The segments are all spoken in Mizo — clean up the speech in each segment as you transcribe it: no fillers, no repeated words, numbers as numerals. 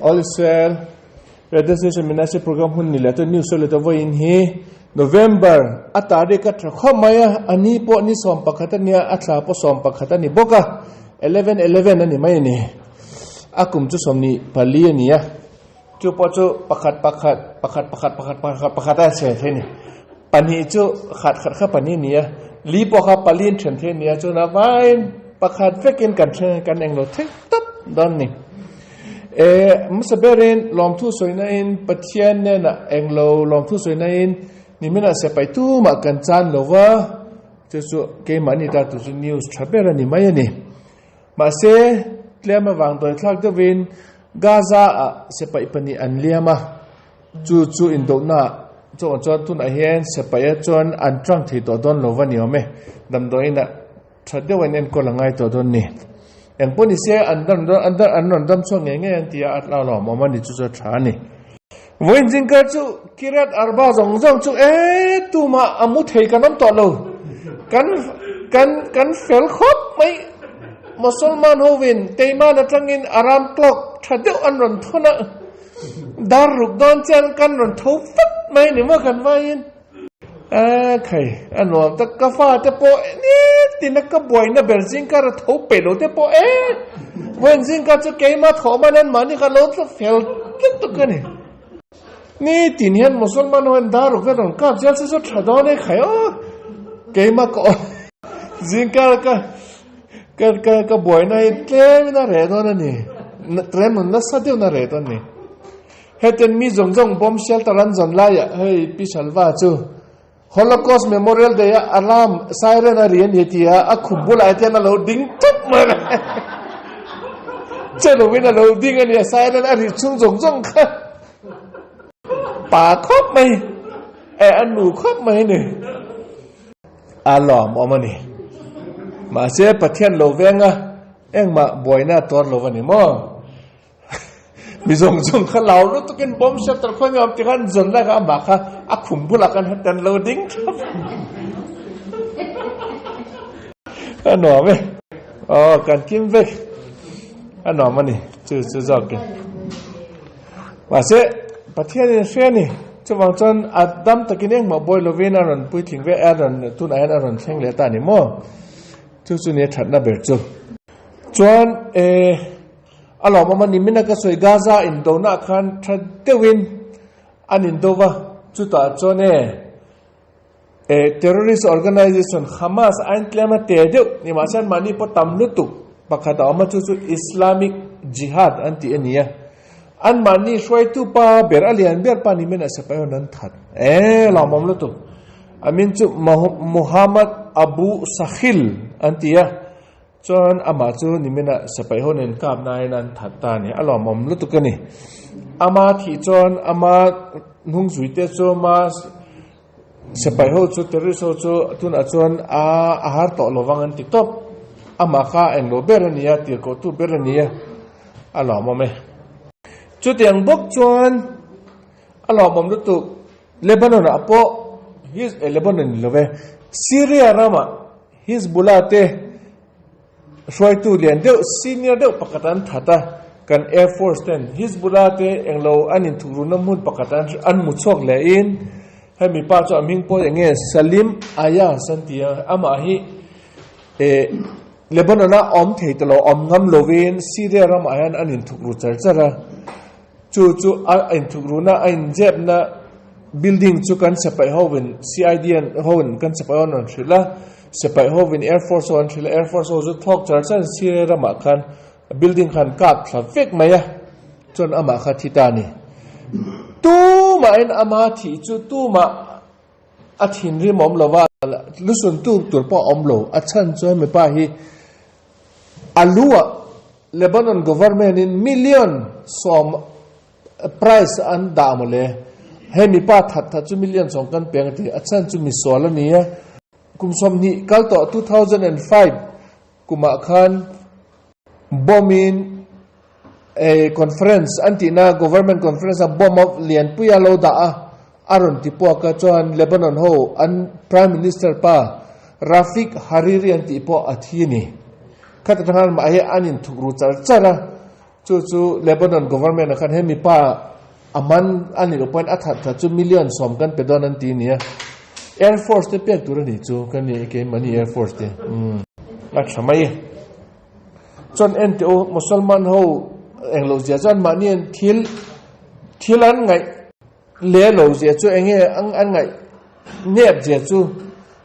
All is well. Radio Station Minasi program hun ni leh chuan news sawi leh ta vawiin hi November a tarik a tha khawp mai a, a ni pawh ni 11 a nia, a thla pawh 11 a ni bawk a, eleven eleven a ni mai a ni. A kum chu 24 a ni a, chu pawh chu pakhat pakhat pakhat pakhat pakhat pakhat pakhat a chhe thei a ni. Pahnih chu khat khat kha pahnih a ni a, li pawh kha pali in then thei a ni a, chuan a vaiin pakhat vekin kan then kan englo thei tawp dawn a ni. E hmasa berin lawmthu sawina in Pathian hnenah englo lawmthu sawina in niminah sipai tumah kan chan lo va, chu chu keimahni ta tur chu news tha ber a ni mai a ni. Mahse, tlem avang dawithlak deuhin Gaza ah sipai pahnih an liam a, chu chu indohna chungah chuan tunah hian sipaia chuan an tang thei tawh dawn lo va ni awm e, damdawiinah Tha deuh an enkawl a ngai tawh dawn ni. Eng pawh ni se an rawn an an rawn dam chhuak ngei ngei an ti a, a hlauhlawm awm a ni chu chu a tha a ni. Vawiin zingkar chu Kiryat Arba zawng zawng chu e tumah a mu thei kan awm tawh lo. Kan kan kan fel khawp mai. Mosolman hovin Teiman atangin alarm clock tha deuh an rawn thawn a, dar ruk dawn chian kan rawn tho fat mai ni maw kan vaiin. A khai, a nuam tak ka fa te pawh nitin a ka buaina ber zingkar a tho peih lo te pawh e vawiin zingkar chu keima thawh man an mahni kha lo tla fel tlat tuk a ni. Nitin hian Musalman ho hian dar ruk vel rawn kap zel se chu tha dawn e khai aw keima ka aw zingkar ka ka ka ka buaina hi tlem in a reh dawn a ni tlem nasa deuh in a reh dawn a ni. Heten mi zawng zawng bomb shelter an zawn laiah hei Pi Shalva chu Holocaust Memorial Day a alarm siren a ri a ni tia a khum bulah hian a lo ding tawp mai a. Che lovin a lo ding a ni a siren a ri chhung zawng zawng kha pa khawp mai eh a nu khawp mai a ni. A lawmawm a ni. Mahse Pathian lo venga engmah buaina a tuar lo a ni maw? Mi zawng zawng kha lau lutukin bomb shelter khawi nge awm ti khan zawn lai kha amah kha a khum bulah khan hetiang lo ding thap a nuam e aw kan kim vek a nuam a ni chu chu zawk in mahse Pathian in hria ni chuvang chuan a dam takin engmah buai lovin a rawn puitling ve a rawn tunah hian a rawn thleng leh ta a ni maw chu chu ni a thatna ber chu chuan e A lawmawm a ni, mina ka sawi Gaza indona khan tha deuhin an indo va, chutah chuan e e terrorist organization Hamas a intlem a te deuh ni mahse anmahni pawh tam lutuk pakhat a awm a chu chu Islamic Jihad an tih a ni a, anmahni hruaitu pa ber a lian ber pa ni mina sipai hawn an that e lawmawm lutuk a min chu Muhammad Abu Sakhil an ti a. Chuan amah chu niminah sipai ho nen kap nain an that ta a ni. A lawmawm lutuk a ni. Ama thih chuan ama hnung zuite chu ama sipai ho chu terrorist ho chu tunah chuan a a har tawh lo vang an ti tawp. Amah kha englo ber a ni a, tirhkohtu ber a ni a, a lawmawm e. Chutiang bawk chuan a lawmawm lutuk. Lebanon ah pawh His eh Lebanon ni lo ve, Syria ramah Hizbullah te hruaitu lian deuh senior deuh pakhat an that a, kan Air Force ten Hizbullah te englo an inthukruhna hmun pakhat an an hmu chhuak leh in hemi pa chu a hming pawh eng nge Salim Ayaz an ti a, amah hi eh Lebanon a awm thei ta lo awm ngam lovin Syria ramah hian an inthukru char char a. Chu chu a inthukruhna a inzepna building chu kan sipai hovin CID an hovin kan sipai ho an rawn hrilh a, sipai hovin Air Force ho an hrilh a, Air Force ho chu thawk char char in Syria ramah khan building khan kap thla vek mai a, chuan amah kha thi ta a ni. Tumahin ama thih chu tumah a thinrim awm lo va, lusun tu tur pawh a awm lo, a chhan chuan mipa hi A luah Lebanon government in million sawm price an dah mawle. Hei mipa that that chu million sawm kan peng a ti. A chhan chu misual a ni a. Kum 20 kal tawh 2005 kumah khan bomb in conference an tihna government conference a bomb a lianpui a lo dah a. A rawn ti puak a, chuan Lebanon ho an Prime Minister pa Rafik Hariri an tih pawh a thi a ni. Khata tang khan mah hi an inthuk ru char char a. Chu chu Lebanon government ah khan he mipa a man a nih loh pawhin a that that chu million sawm kan pe dawn an ti nia. Air Force te pek tur a nih chu ka ni keimahni Air Force te. Umm a tha mai e. Chuan en teh u Musalman ho englo zia chuan mahni an thil thil an ngaih le lo zia chu enge an ngaih nep zia chu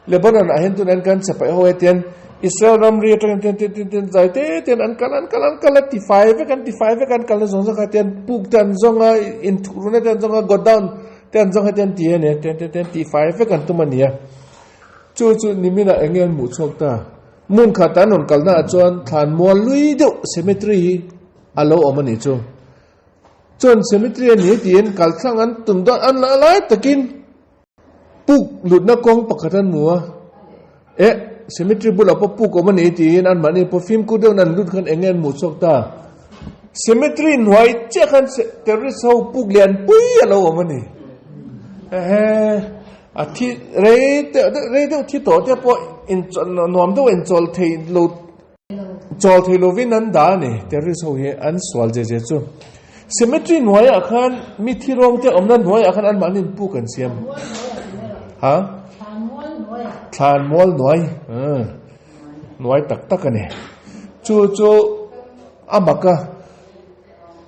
Lebanon ah hian tun an kan che paih ho hetian Israel ramri atangin ten ten ten ten zai te ten an kal an kal an kal a ti fai vek an ti fai vek an kalna zawng zawng kha tian puk te an zawng a inthuhruna te an zawng a godown te an zawng hetian ti a ni ten ten ten ti fai vek an tum a ni a chu chu niminah enge an hmuh chhuak ta. Hmun khat an rawn kalna ah chuan thlan mual lui deuh cemetery hi a lo awm a nih chu. Chuan cemetery a ni tiin kal thlang an tum dawn an la lai takin puk lutna kawng pakhat an hmu a, eh cemetery bulah pawh puk awm a ni tiin anmahni pawh fimkhur deuhin an lut khan eng nge an hmuh chhuak ta. Cemetery hnuai chiah khan terrorist ho puk lian pui a lo awm a ni. Ehe. A thi rei deuh rei deuh thi tawh te pawh in nuam deuh in chawl thei lo chawl thei lovin an dah a ni terrorist ho hi an sual je je chu cemetery hnuaiah khan mi thi rawng te awmna hnuaiah khan anmahni in puk an siam ha thlan mual hnuai hnuai tak tak a ni chu chu a mak a.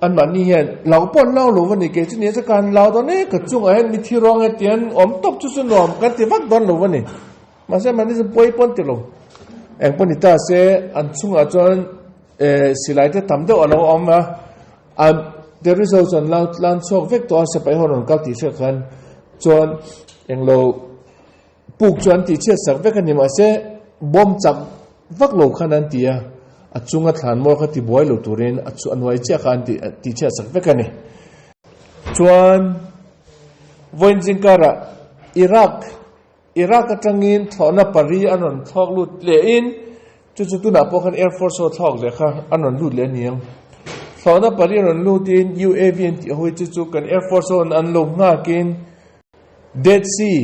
Anmahni hian lau pawh an lau lo va ni, kei chu ni a ka han lau dawn e, ka chungah hian mithi ruang e tian awm tawp chu chu nuam kan ti vak dawn lo va ni. Mahse mahni chu pawi pawn ti lo. Eng pawh ni ta se an chungah chuan eh silai te tam deuh a lo awm a, an terrorist ho chuan lau tlan chhuak vek tawh a sipai ho rawn kal tih hriat khan chuan englo Puk chu an tihchhiat sak vek a ni mahse bomb chak vak lo khan an ti a, a chunga thlan mawl kha tibuai lo turin a chu a nuai chiah kha an tihchhiat sak vek a ni. Chuan vawiin zingkarah Iraq Iraq atangin thlawhna pari an rawn thlawk lut lehin chu chu tunah pawh khan Air Force ho thlawk leh kha an rawn lut leh a ni ang. Thlawhna pari an rawn lutin UAV an tih hawi chu chu kan Air Force ho an lo nghakin Dead Sea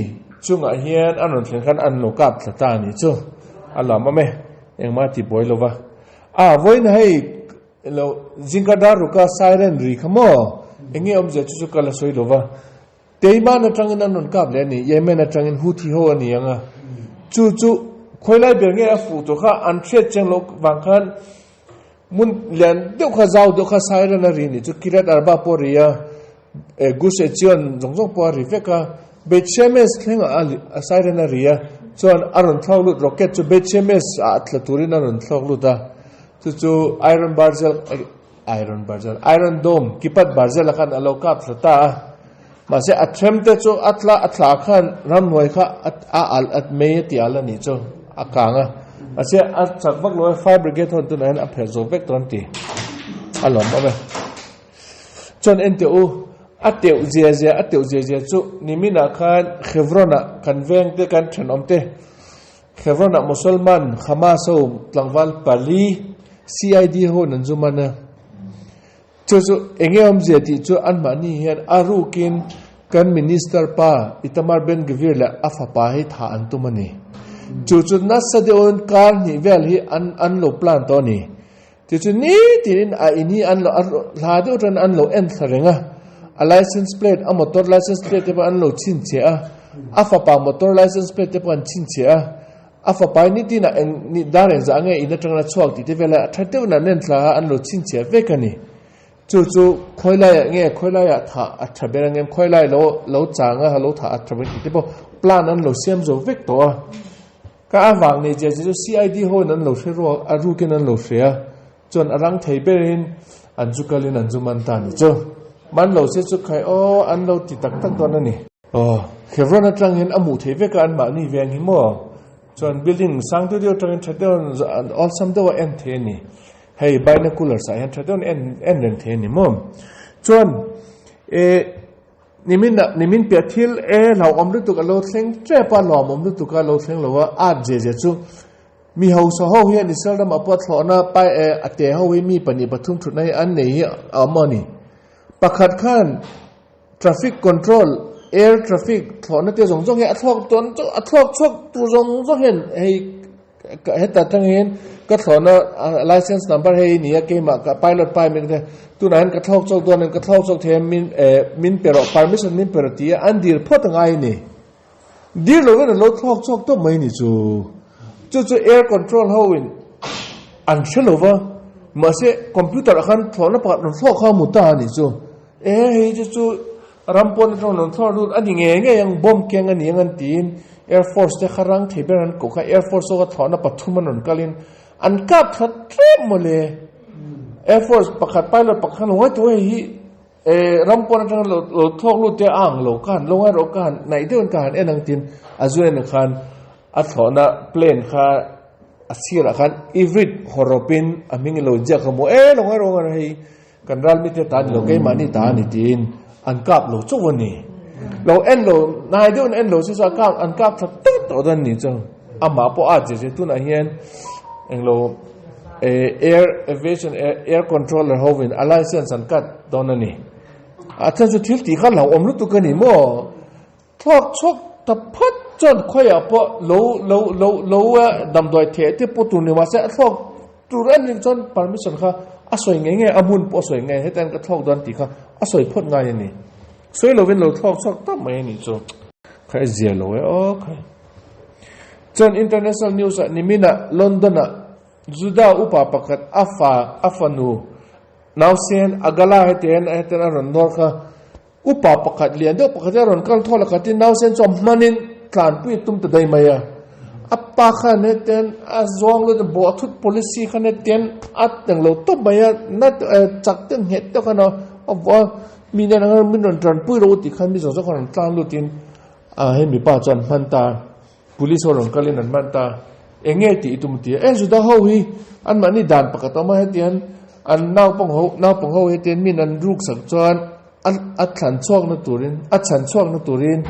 chungah hian an rawn thlen khan an lo kap thla ta a nih chu a lam awm e, engmah a ti buai lo va. A, vawiin hei lo zingka dar ruka siren ri kha maw? Eng nge awmzia chu chu ka la sawi lo va. Teiman atangin an rawn kap leh a ni, Yemen atangin Houthi ho a ni ang a. Chu chu khawilai ber nge a fuh tur kha an hriat chiang loh vang khan hmun lian deuh kha zau deuh kha siren a ri nih chu Kiryat Arba pawh a ri a. Gush Etzion zawng zawng pawh a ri vek a, Beit Shemesh thlengah a siren a ri a, chuan a rawn thlawk lut rocket chu Beit Shemesh ah tla turin a rawn thlawk lut a, chu chu Iron Barzel Iron Barzel Iron Dome Kipat Barzel ah khan a lo kap thla ta a, mahse a them te chu a tla a thla khan ramhnuai kha a alh at mei a ti alh a nih chu a kang a, mahse a chak vak lo a fire brigade ho tunah hian a phelh zo vek dawn tih a lawm awm e. Chuan en teh u, a teuh zia zia, a teuh zia zia chu niminah khan Hebron-ah kan veng te, kan thenawm te, Hebron-ah Musalman Hamas ho tlangval pali CID ho an zu man a. Chu chu enge awmzia tih chu anmahni hian a rukin kan Minister pa Itamar Ben-Gvir leh a fapa hi thah an tum a ni. Chu chu nasa deuhin kar hnih vel hi an an lo plan tawh a ni. Tichuan nitin a in hi an lo a hla deuh tan an lo en thla reng a, a license plate a motor license plate te pawh an lo chhinchhiah a, a fapa motor license plate te pawh an chhinchhiah a, a fapa hi nitin ah eng ni dar eng zah nge in atangin a chhuak tih te vel a tha deuhin an en thla a an lo chhinchhiah vek a ni. Chu chu khawi laiah nge khawi laiah thah a tha ber ang em khawi lai lo lo chang a lo thah a tha ber tih te pawh plan an lo siam zo vek tawh a. Ka avang nei zia chu CID ho in an lo hre ruak a rukin an lo hre a, chuan a rang thei berin an zu kalin an zu man ta ni chu. Man lo se chu khai aw an lo ti tak tak dawn a ni. Aw, Chevron atangin a hmuh theih vek a anmahni veng hi maw? Chuan building sang deuh deuh atangin tha deuh an awlsam deuh a en thei a ni. Hei binoculars ah hian tha deuhin en en reng thei a ni maw? Chuan eh. Nimin ah nimin piah thil e hlauhawm lutuk a lo thleng tep a, hlauhawm lutuk a lo thleng lo a, at zia zia chu mi hausa ho hian Israel ramah pawh thlawhna pai e a te ho hi mi pahnih pathum thutna hi an nei hi a awm a ni. Pakhat khan traffic control air traffic thlawhna te zawng zawng hi a thlawk tawn chu a thlawk chhuak tur zawng zawng hian hei heta tang hian Ka thlawhna license number hei i ni a, keimah ka pilot pai min ti. Tunah hian ka thlawk chawk dawn em, ka thlawk chawk thei em, min eh min pe rawh, permission min pe rawh ti a an dil phawt a ngai a ni. Dil lovin an lo thlawk chawk tawp mai ni chu. Chu chu air control ho in an hre lo va, mahse computer ah khan thlawhna pakhat rawn thlawk kha a mu ta a ni chu. E hei chu chu ram pawn atang rawn thlawk lut a ni ngei ngei ang, bomb keng a ni ang an tiin air force te kha rang thei ber an koh kha air force zawk a thlawhna pathum an rawn kalin an kap thla tlem mawle. Air force pakhat pilot pakhat khan ngawi tawh hei hi E ram pawn atanga lo lo thlawk lut te a ang lo ka han lo ngai rawh ka han naih deuhin ka han en ang tin a zu en khan a thlawhna plane kha a sirah khan Ivrit hawrawpin a hming lo ziak a maw e lo ngai rawh ngai hei kan ral mite ta ni lo keimahni ta a ni tiin an kap lo chauh a ni lo en lo nai deuhin en lo se chu a kap an kap tha tawk tawh dawn a ni chu amah pawh a che che tunah hian englo Air aviation air controller hovin a license an cut dawn a ni. A chhan chu thil tih kha hlauhawm lutuk a ni maw? Thlawk chhuak ta phat chuan khawiah pawh lo lo lo lo damdawi theh te pawh tur ni mahse a thlawk tur a nih chuan permission kha a sawi ngei ngei a hmun pawh a sawi ngei hetiang ka thlawk dawn tih kha a sawi phawt ngai a ni. Sawi lovin lo thlawk chhuak tawp mai a nih chu. Kha i zia lo e aw khai. Chuan international news ah niminah London ah Juda upa pakhat a fa a fanu nausen Agala hetian hetian a rawn nawr kha upa pakhat lian deuh pakhat hi a rawn kal thawl a khatin nausen chu a hmanin tlanpui a tum ta daih mai a. A pa khan hetian a zawng lut a bawh thut policy khan hetian a teng lo tawp mai a na chak te nghet deuh khan a vuah a mi nen ang min rawn tanpui rawh u tih khan mi zawng zawng khan rawn tlang lutin A hei mipa chuan hman ta, police ho rawn kalin an hman ta, eng nge tih i tum ti a, e Juda ho hi anmahni dan pakhat a awm a, hetiang an naupang ho naupang ho hetiang min an ruk sak chuan a a thlan chhuakna turin a chhan chhuakna turin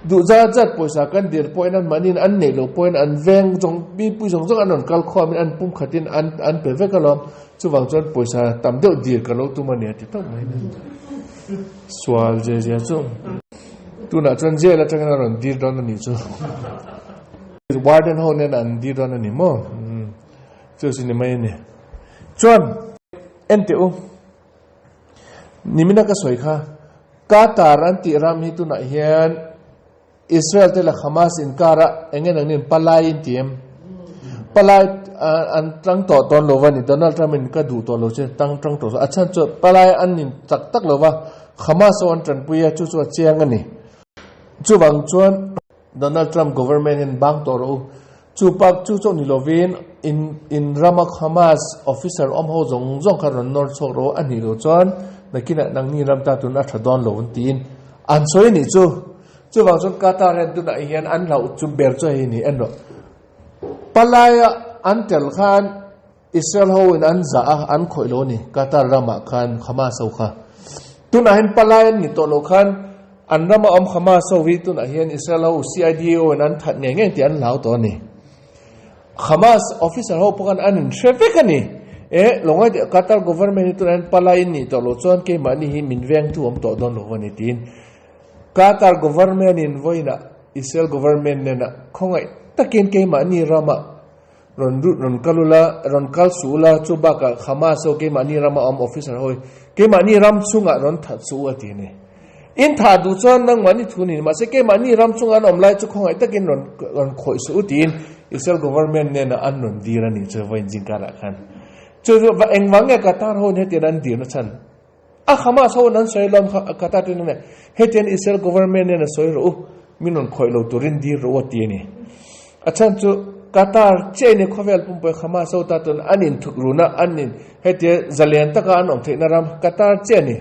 duh zat zat pawisa kan dir pawhin anmahniin an neih loh pawhin an veng zawng mipui zawng zawng an rawn kal khawmin an pumkhatin an an pe vek alawm, chuvang chuan pawisa tam deuh dir ka lo tum a ni a ti tawp mai. Sual zia zia chu. Tunah chuan jail atangin a rawn dir dawn a nih chu. Warden ho nen an dir dawn a ni maw? Chu chu ni mai a ni. Chuan en teh u. Nimina ka sawi kha Qatar an tih ram hi tunah hian Israel te leh Hamas inkara eng nge nangni palai in ti em? Palai an tang tawh dawn lo va ni. Donald Trump in ka duh tawh lo che tang tang tawh a chhan chu palai an in chak tak lo va Hamas ho an tanpui a chu chu a chiang a ni. Chuvang chuan Donald Trump government hian bang tawh rawh u. Chu pak chu chauh ni lovin in in rama Hamas officer awm ho zawng zawng kha rawn nawr chhuak rawh u a nih loh chuan nakinah nangni ram ta tun a tha dawn lo an tiin an sawi a nih chu. Chuvang chuan Qatar hian tunah hian an hlauh chu ber chu hei ni en rawh. Palaia an tel khan Israel ho in an zah a, an khawih lo a ni Qatar ramah khan Hamas ho kha. Tunah hian palai an ni tawh loh khan an rama awm Hamas ho hi tunah hian Israel ho CIDO in an that ngei ngei tih an hlau tawh a ni. Hamas officer ho pawh khan an inhre vek a ni. E, lo ngai teh Qatar government hi tunah hian palai in nih tawh loh chuan keimahni hi min vengtu awm tawh dawn lo a ni tiin Qatar government in vawiinah Israel government nena khawngaih takin keimahni ramah rawn lut rawn kal ula, rawn kal suh ula, chu bakah Hamas ho keimahni rama awm officer ho hi keimahni ram chungah rawn that suh u a ti a ni. In thah duh chuan nangmahni thu ni mahse keimahni ram chunga an awm lai chu khawngaih takin rawn rawn khawih suh u tiin Israel government nena an rawn dir a ni chu vawiin zingkarah khan. Chu chu engvang nge Qatar ho in hetiang an dirna chhan? A Hamas ho in an sawi lawm kha Qatar ten an hetiang Israel government nen a sawi rawh u, min rawn khawih lo turin dir rawh u a ti a ni. A chhan chu Qatar chiah in khawvel pumpui Hamas ho ta tun an in thuk run a, an in hetia zalen taka an awm theihna ram Qatar chiah a ni.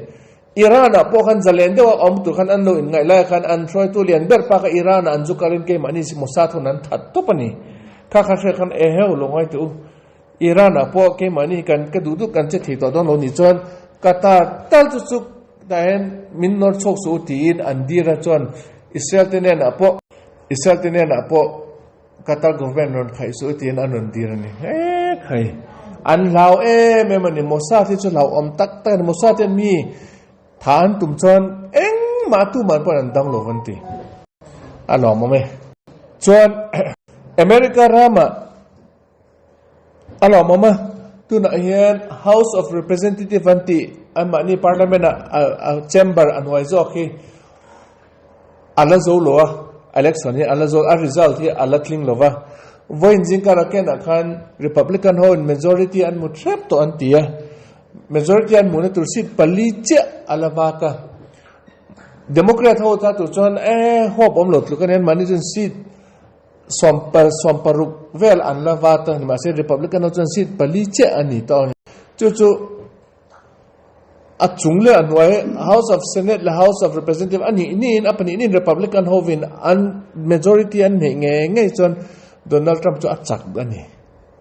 Iran ah pawh khan zalen deuh a awm tur khan an lo in ngaih lai khan an hruaitu lian ber pa kha Iran ah an zu kalin keimahni Mossad hun an that tawp a ni. Kha kha hriat khan eheu lo ngai teh u. Iran ah pawh keimahni hi kan ka duh duh kan che thei tawh dawn lo nih chuan Qatar tal chu chu tah hian min nawr chhuak suh u tiin an dir a chuan Israel te nen ah pawh Israel te nen ah pawh Qatar government rawn khaih suh u tiin an rawn dir a ni hlek hai an hlau em em a ni Mossad hi chu hlauhawm tak tak a ni Mossad hian mi tha an tum chuan engmah tumah pawh an dang lo an ti a lawmawm e chuan America ramah. A lawmawm a, tunah hian House of Representative an tih anmahni Parliament a chamber a hnuai zawk hi a la zo lo a, election hi a la zo a result hi a la tling lo va. Vawiin zingkara kenah khan Republican ho in majority an hmu threp tawh an ti a, majority an hmuhna tur seat pali chiah a la vak a. Democrat ho ta tur chuan e hope awm lo tluk a ni, anmahni chuan seat 16 vel an la vat a, nimahse Republican ho chuan seat pali chiah a ni tawh a ni. Chu chu a chung leh a hnuai House of Senate leh House of Representative a nih niin a pahnih niin Republican hovin an majority an hneih ngei ngei chuan Donald Trump chu a chak a ni.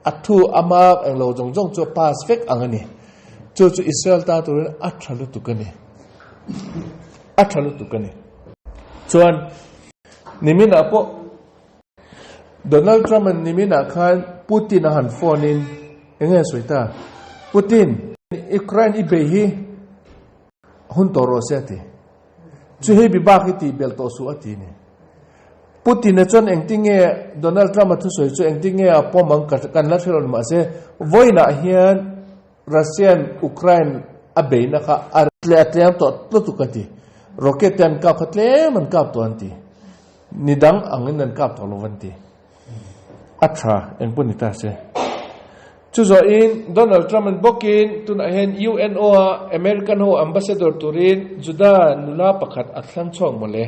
A thu ama englo zawng zawng chu a pass vek ang a ni. Chu chu Israel ta turin a tha lutuk a ni. A tha lutuk a ni. Chuan niminah pawh Donald Trump an niminah khan Putin a han phone in enge a sawi ta? Putin, Ukraine i bei hi hun tawh rawh se a ti. Chu hei bi bak hi tih belh tawh suh a ti ni. Putin-a chuan engtinge Donald Trump-a thusawi chu engtinge a pawm ang kan la hre lo mahse vawiinah hian Russian Ukraine a beihna kha a tlem tawh lutuk a ti. Rocket te an kap kha tlem an kap tawh an ti. Ni dang angin an kap tawh lo an ti. A tha, engpawh ni ta se. Chu zawhin Donald Trump an bawkin tunah hian UNO a American ho ambassador turin Juda nula pakhat a thlang chhuak mawle.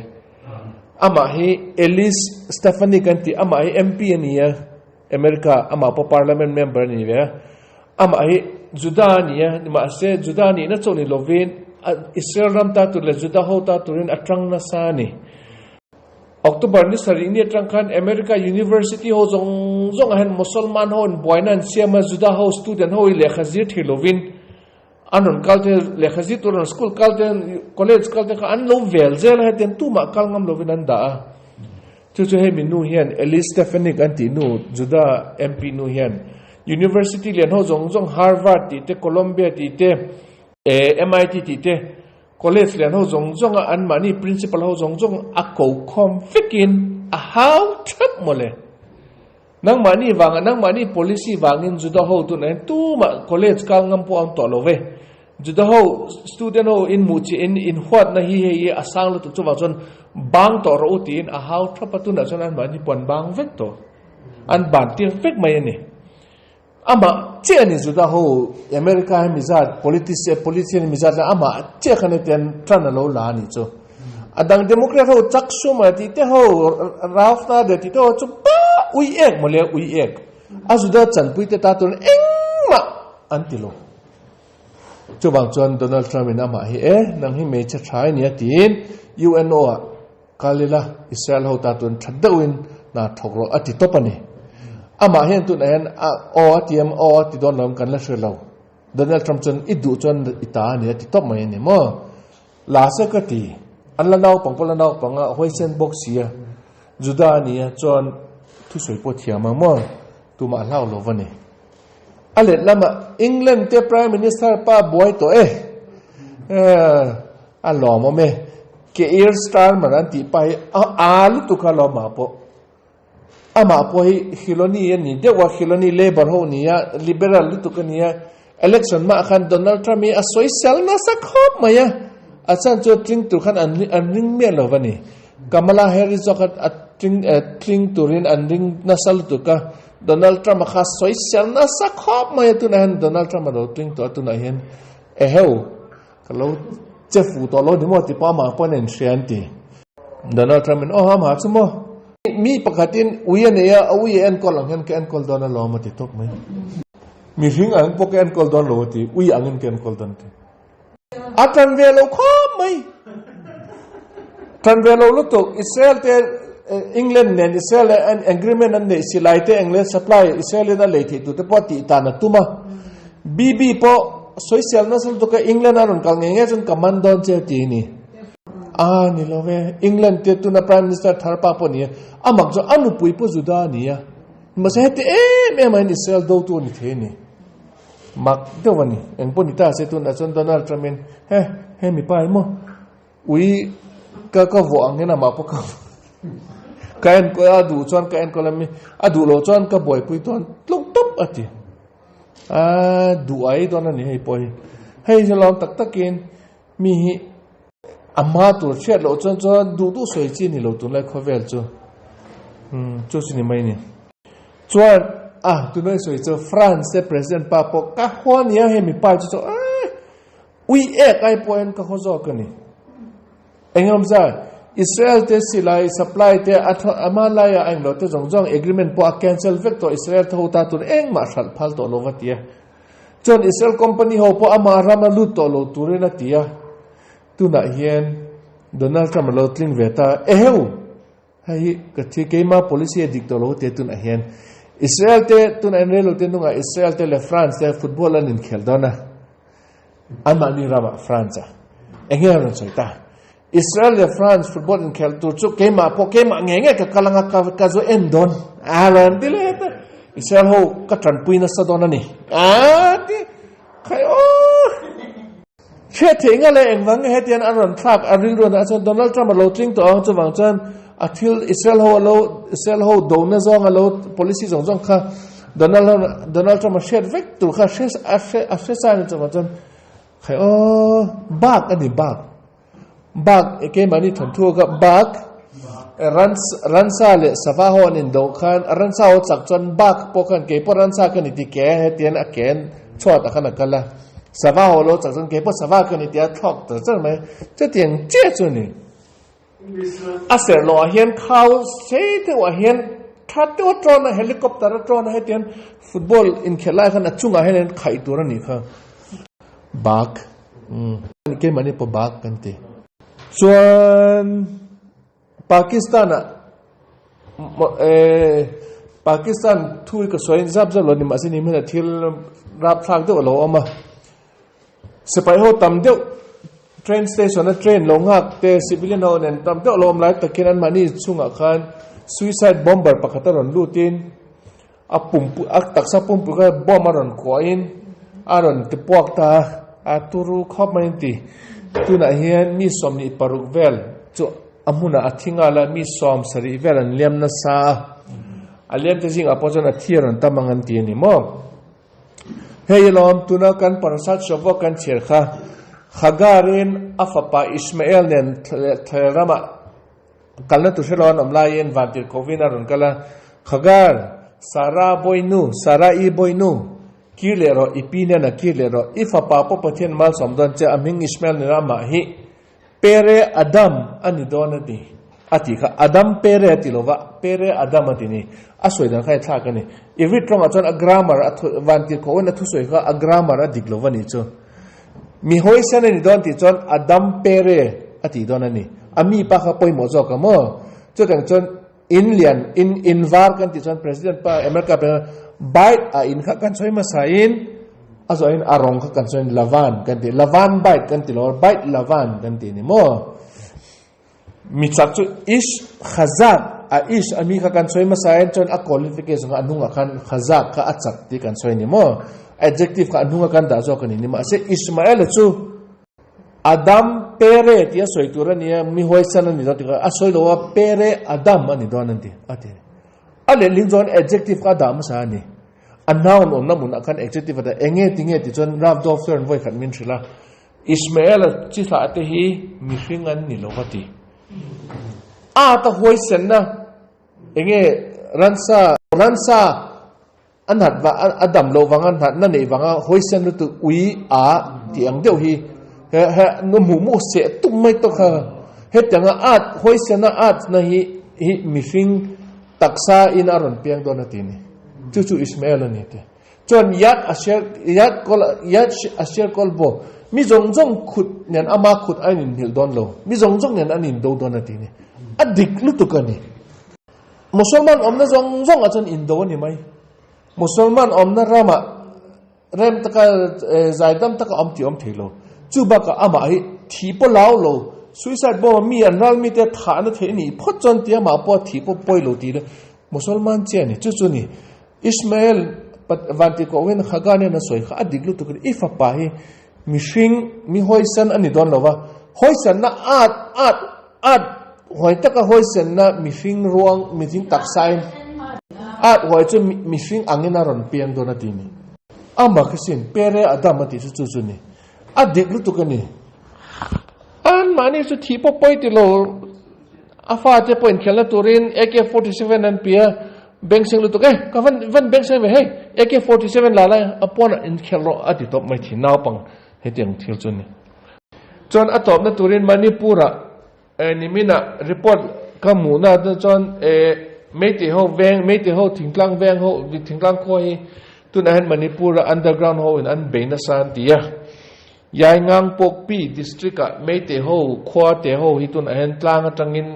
Amah hi Elise Stefanik an ti, amah hi MP a ni a, America amah pawh parliament member a ni ve a. Amah hi Juda a ni a, nimahse Juda nihna chauh ni lovin Israel ram ta tur leh Juda ho ta turin a tang nasa a ni. October ni sarih ni atang khan America University ho zawng zawng ah hian Mosolman ho in buaina an siam a, Juda ho student ho hi lehkha zir thei lovin an rawn kal te, lehkha zir tur an school kal te, college kal te kha an lo vel zel a, hetiang tumah kal ngam lovin an dah a. Chu chu hemi nu hian Elise Stefanik an tih nu Juda MP nu hian University lian ho zawng zawng Harvard tih te, Columbia tih te, MIT tih te, College lian ho zawng zawng a anmahni principal ho zawng zawng a ko khawm vekin a hau thap mawle. Nangmahni vanga nangmahni policy vangin Juda ho tunah hian tumah college kal ngam pawh a awm tawh lo ve. Juda ho student ho in hmuh chiah in in huatna hi hei hi a sang lutuk chuvang chuan bang tawh rawh u tiin a hau thap a tunah chuan anmahni pawh an bang vek tawh. An ban tir vek mai a ni. Amah chiah a ni Juda ho America hi mizat politician politician mizat la amah chiah khan hetian tan a lo la a nih chu. A dang Democrat ho Chuck Schumer tih te ho Ralph Nader tih te ho chu pa ui ek mawle ui ek. A Juda chanpui te ta turin engmah an ti lo. Chuvang chuan Donald Trump in amah hi e nang hi hmeichhe tha i nia tiin UNO ah Kal ila, Israel ho ta tun that deuhin hna thawk rawh a ti tawp a ni. Amah hian tunah hian a aw a ti em, aw a ti dawn lo em kan la hre lo. Donald Trump chuan i duh chuan i ta a ni a ti tawp mai a ni maw? La se ka ti. An la naupang pawh la naupang a, huaisen bawk si a. Juda a ni a, chuan thusawi pawh thiam ang maw? Tumah hlau lo va ni. A let lamah England te Prime Minister pa buai tawh e. A lawmawm e. Keir Starmer an tih pa hi a a lutuk a lawmah pawh. Amah pawh hi Khiloni a ni deuh a, Khiloni Labour ho ni a, Liberal lutuk a ni a. Election hmaah khan Donald Trump hi a sawisel nasa khawp mai a. A chhan chu tling tur khan an ring miah lo va ni. Kamala Harris zawk kha a tling tling turin an ring nasa lutuk a. Donald Trump a kha sawisel nasa khawp mai a, tunah hian Donald Trump a lo tling tawh a, tunah hian eheu ka lo che fuh tawh lo ni maw ti pawh amah pawhin a inhria an ti. Donald Trump in aw amah chu maw mi pakhatin ui a nei a, a ui a enkawl ang hian ka enkawl dawn alawm a ti tawp mai. Mihring ang pawh ka enkawl dawn lo a ti, ui angin ka enkawl dawn a ti. A tan ve lo khawp mai. Tan ve lo lutuk Israel te England nen Israel an agreement an neih silai te England supply Israel in a lei theih tur te pawh tih tan a tum a. BB pawh sawisel nasa lutuk a England a rawn kal ngei ngei chuan ka man dawn che ti a ni. A ni lo ve England te tuna Prime Minister thar pa pawh ni a amak chu a nupui pawh Juda a ni a. Mahse heti em em aiin Israel dotu a ni thei a ni. Mak deuh a ni. Eng pawh ni ta se tunah chuan Donald Trump in he he mipa hi maw ui ka ka vuah ang hian amah pawh ka ka enkawl a duh chuan ka enkawl a mi a duh loh chuan ka buaipui dawn tluk tawp a ti. A duh ai dawn a ni hei pawh hi. Hei hi lawm tak takin mi hi a hma tur hriat loh chuan chuan duh duh sawi chi a ni lo tunlai khawvel chu. Umm chu chu ni mai a ni. Chuan a tunlai sawi chu France te president pa pawh ka haw a nia hei mipa chu chu eh ui ek ai pawh hian ka haw zawk a ni. Engawmza, Israel te silai supply te a ama laia a englo te zawng zawng agreement pawh a cancel vek tawh Israel te ho ta tur engmah hralh phal tawh lo va ti a. Chuan Israel company ho pawh ama ram a lut tawh lo turin a ti a. Tunah hian Donald Trump a lo tling ve ta eheu! Hei hi ka thi keima policy a dik tawh lo te tunah hian Israel te tunah hian rel lo te nungah Israel te leh France te football an inkhel dawn a anmahni ramah France a enge a rawn sawi ta Israel leh France football inkhel tur chu keimah pawh keimah nge nge ka kal anga ka ka zu en dawn a rawn ti leh ta Israel ho ka tanpui nasa dawn a ni a ti khai aw Hriat theih nga leh engvang nge hetian a rawn thlak a rilru a chuan Donald Trump a lo tling tawh ang chuvang chuan a thil Israel ho a lo Israel ho dona zawng a lo policy zawng zawng kha Donald Donald Trump a hriat vek tur kha hre a hre a hre sa ni chuvang chuan khai aw bak a ni bak bak keimahni thawnthu ka bak ransa leh sava ho an indo khan ransa ho chak chuan bak pawh khan keipawh ransa ka ni ti ke hetian a ken chhuat ah khan a kal a sava ho lo chak chuan keipawh sava ka ni tia thlawk ta char mai chutiang chiah chu a ni a serh loh ah hian khau sei deuh ah hian tha deuh a tawn a helicopter a tawn a hetian football inkhelh lai khan a chungah hian an khaih tur a nih kha bak umm keimahni pawh bak kan ti. Chuan Pakistan-ah Pakistan thu hi ka sawi zap zap lo ni mahse ni hmel thil rapthlak deuh a lo awm a. Sipai ho tam deuh train station a train lo nghak te civilian ho nen tam deuh a lo awm lai takin anmahni chhungah khan suicide bomber pakhat a rawn lutin a pumpu a taksa pumpui kha bomb a rawn kuahin a rawn ti puak ta a, a turu khawp mai an ti. Tunah hian mi 26 vel chu a hmunah a thi nghal a, mi 70 vel an liam nasa a, a liam te zingah pawh chuan a thi a rawn tam ang an ti a ni maw. Hei alawm tuna kan Parashat Shavua kan chhiar kha Hagarin a fapa Ishmael nen thla ramah Kalna tu hrelo an awm laiin Vantirhkohvin a rawn kal a, Hagar, Sarah bawinu, Sarah-i bawinu, kir leh rawh, i pi nen a kir leh rawh, i fapa pawh Pathian malsawm dawn che, a hming Ishmael nena amah hi Pere Adam a ni dawn a ti, a ti kha. Adam Pere a ti lo va, Pere Adam a ti ni. A sawi dan kha i thlak a ni. Ivrit tawngah chuan a grammar a thu, Vantirhkohvin a thusawi kha a grammar a dik lo va ni chu. Mi hawisan a ni dawn tih chuan Adam Pere a tih dawn a ni. A mi pa kha pawimawh zawk a maw? Chutiang chuan in lian, in in var kan tih chuan President pa America president Biden a in kha kan sawi hmasa in a zawh in a rawng kha kan sawi in Lavan kan ti. Lavan Biden kan ti lo, Biden Lavan kan ti a ni maw? Mi chak chu Ish Khazak a Ish a mi kha kan sawi hmasa in chuan a qualification kha a hnungah khan Khazak kha a chak tih kan sawi a ni maw? Adjective kha a hnunga kan dah zawk a ni ni mahse Ishmael-a chu Adam Pere tih a sawi tur a ni a, mi huaisan a ni dawn tih kha a sawi lo a, Pere Adam a ni dawn an ti a ti a ni. A lehling chuan adjective kha a dah hmasa a ni. A noun awmna hmunah khan adjective a dah eng nge ti nge tih chuan Rav Dov Stern vawi khat min hrilh a. Ishmael-a chi hlah te hi mihring an ni lo va ti. A ta huaisenna enge ransa ransa a nat va a dam loh vanga natna neih vanga huaisen lutuk ui a tih ang deuh hi he he nu hmuh hmuh seh tum mai tawk kha hetianga at huaisena at na hi hi mihring taksa in a rawn piang dawn a ti ni. Chu chu Ishmael a ni ti. Chuan Yad Asher Yad kol Yad Asher kol bo mi zawng zawng khut nen ama khut a inhmilh dawn lo mi zawng zawng nen an indo dawn a ti ni a dik lutuk a ni Musalman awmna zawng zawng ah chuan indo a ni mai Musalman awmna ramah rem taka zaidam taka awm tih awm thei lo chu bakah amah hi thi pawh lau lo suicide bomb a mi an ral mite thahna theih a nih phawt chuan tia amah pawh a thi pawh pawi lo tih le Musalman chiah a ni chu chu ni Ishmael vantirhkohin Hagar nen a sawi kha a dik lutuk in i fapa hi mihring mi hawisan a ni dawn lo va, hawisanna at at at huai taka hawisanna mihring ruang mihring taksain at huai chu mihring angin a rawn piang dawn a ti ni. Ama khi sin Pere Adam a tih chu chu chu ni. A dik lutuk a ni. An mahni chu thih pawh pawi ti lo a fate pawh inkhelhna turin AK-47 an pi a, bank seng lutuk e ka van van bank seng ve hei AK-47 la lai a pawnah inkhelh rawh a ti tawp mai thin naupang hetiang thil chu a ni. Chuan a tawpna turin Manipur-ah eh niminah report ka hmuhna te chuan eh Meitei ho veng Meitei ho thingtlang veng ho thingtlang khua hi tunah hian Manipur-a underground ho in an bei nasa an ti a. Yaingangpokpi district ah Meitei ho khua te ho hi tunah hian tlang atangin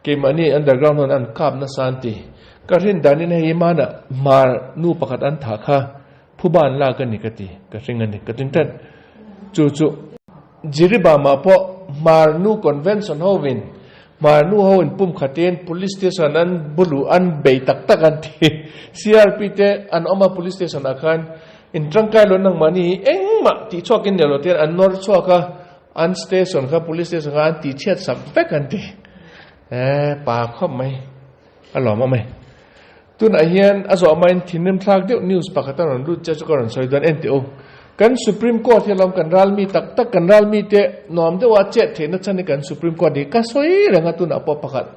keimahni underground ho in an kap nasa an ti. Ka hrin danin hei hi hmanah hmar nu pakhat an thah kha phuba an lak a ni ka ti, ka hring a ni ka tin tlat. Chu chu Jiribam-ah pawh hmar nu convention ho in hmar nu ho in pum khatin police station an bulu an bei tak tak an ti. CRP te an awm a police station ah khan In tangkai lo nangmahni hi engmah tih chhuakin nel lo ten an nawr chhuak a, an station kha police station kha an tih chhiat sak vek an ti. Eh pa khawp mai a lawm awm e. Tunah hian a zawh main thinrim thlak deuh news pakhat a rawn lut che chu ka rawn sawi dawn en teh u. Kan Supreme Court hi alawm kan ral mi tak tak kan ral mi te nuam deuh a chet theihna chhan hi kan Supreme Court hi ka sawi reng a tunah pawh pakhat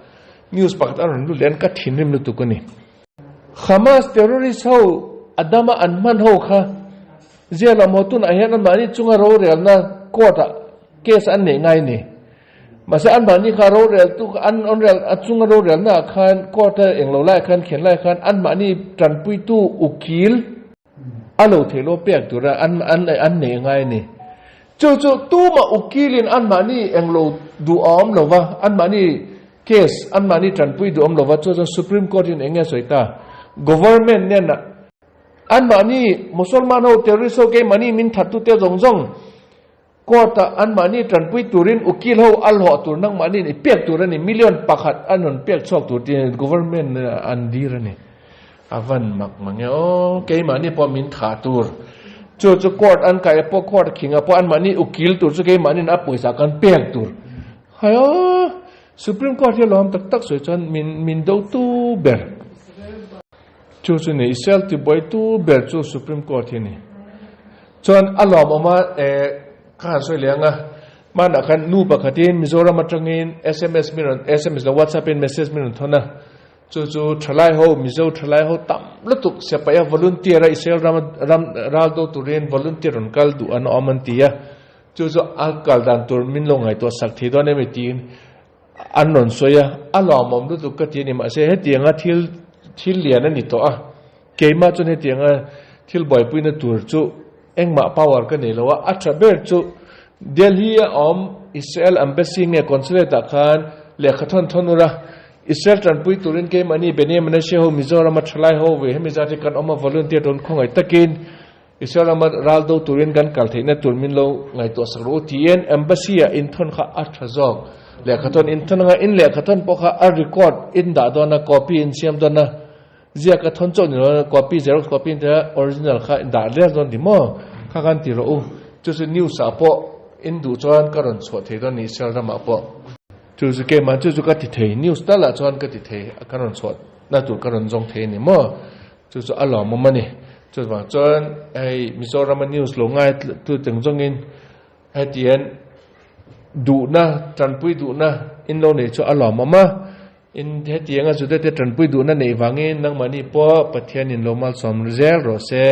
news pakhat a rawn lut leh an ka thinrim lutuk a ni. Hamas terrorist ho a dama an hman ho kha ziah lo maw tunah hian anmahni chunga rorelna court ah case an neih ngai ni. Mahse anmahni kha rorel tu an rel a chunga rorelna ah khan court a englo lai khan khen lai khan anmahni tanpuitu ukil a lo theih lo pek tura an an an neih ngai ni. Chu chu tumah ukilin anmahni englo duh a awm lova anmahni Case anmahni tanpui duh awm lova chu chuan Supreme Court in eng nge sawi ta? Government nen anmahni Musalman ho terrorist ho keimahni min thattute zawng zawng court ah anmahni tanpui turin ukil ho a hlawh tur nangmahni in i pek tur a ni million pakhat an rawn pek chhuak tur tih government an dir a ni. A van mak mang e aw keimahni pawh min thah tur chu chu court an kai pawh court khinga pawh anmahni ukil tur chu keimahni in a pawisa kan pek tur Hai aw, Supreme Court hi a lawm tak tak sawi chuan min min do tu ber chu chu ni, Israel tibuai tu ber chu Supreme Court hi a ni. Chuan a lawmawm a eh ka han sawi leh ang a, hmanah khan nu pakhatin Mizoram atangin sms min rawn sms lo WhatsApp in message min rawn thawn a, chu chu thalai ho Mizo thalai ho tam lutuk siapaih a volunteer a Israel ram ram ral do turin volunteer rawn kal duh an awm an ti a. Chu chu a kal dan tur min lo ngaihtuah sak thei dawn em tiin an rawn sawi a, a lawmawm lutuk ka ti a ni. Mahse hetianga thil thil lian a ni tawh a, keimah chuan hetianga thil buaipuina tur chu engmah power ka nei lo a, a tha ber chu Delhi a awm Israel Embassy nge Consulate ah khan lehkha thawn thawn ur a, Israel tanpui turin keimahni Bnei Menashe ho Mizoram a thalai ho ve hemi zat hi kan awm a volunteer tawn khawngaih takin Israel rama ral do turin kan kal theihna tur min lo ngaihtuah sak rawh u tiin Embassy ah inthawn kha a tha zawk. Lehkhathawn inthawn anga in lehkhathawn pawh kha a record in dah dawn a, copy in siam dawn a, ziak a thawn chauh ni lo copy xerox copy in tia original kha in dah reng dawn ti maw? Kha khan ti rawh u. Chu chu news ah pawh in duh chuan ka rawn chhuah thei dawn ni Israel ramah pawh. Chu chu keimah chu chu ka ti thei news tal ah chuan ka ti thei ka rawn chhuah na tur ka rawn zawng thei a ni maw? Chu chu a lawmawm a ni. Chuvang chuan hei Mizorama news lo ngai tu teng zawngin hetiang duhna, tanpui duhna in lo neih chu a lawmawm a. In hetianga Juda te tanpui duhna neih vangin nangmahni pawh Pathianin lo malsawm zel rawh se.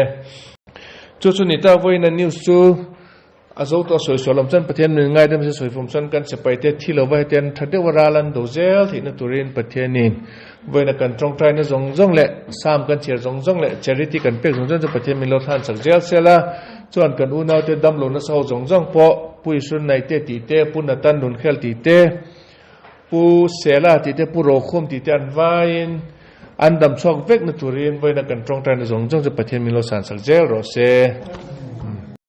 Chu chu ni ta vawiina news chu A zo tawh sawi sual awm chuan Pathian min ngaidam se sawi fawm chuan kan sipai te thi lova hetian tha deuh a ral an do zel theihna turin Pathianin vawiina kan tawngtaina zawng zawng leh Psalm kan chhiar zawng zawng leh charity kan pek zawng zawng chu Pathian min lo thlan chak zel sel a, chuan kan unaute damlo nasa ho zawng zawng pawh Pu Isun Naite tih te, Pu Nathan Nunkhel tih te, Pu Sela tih te, Pu Rokhum tih te an vaiin an dam chhuak vekna turin vawiina kan tawngtaina zawng zawng chu Pathian min lo san chak zel rawh se.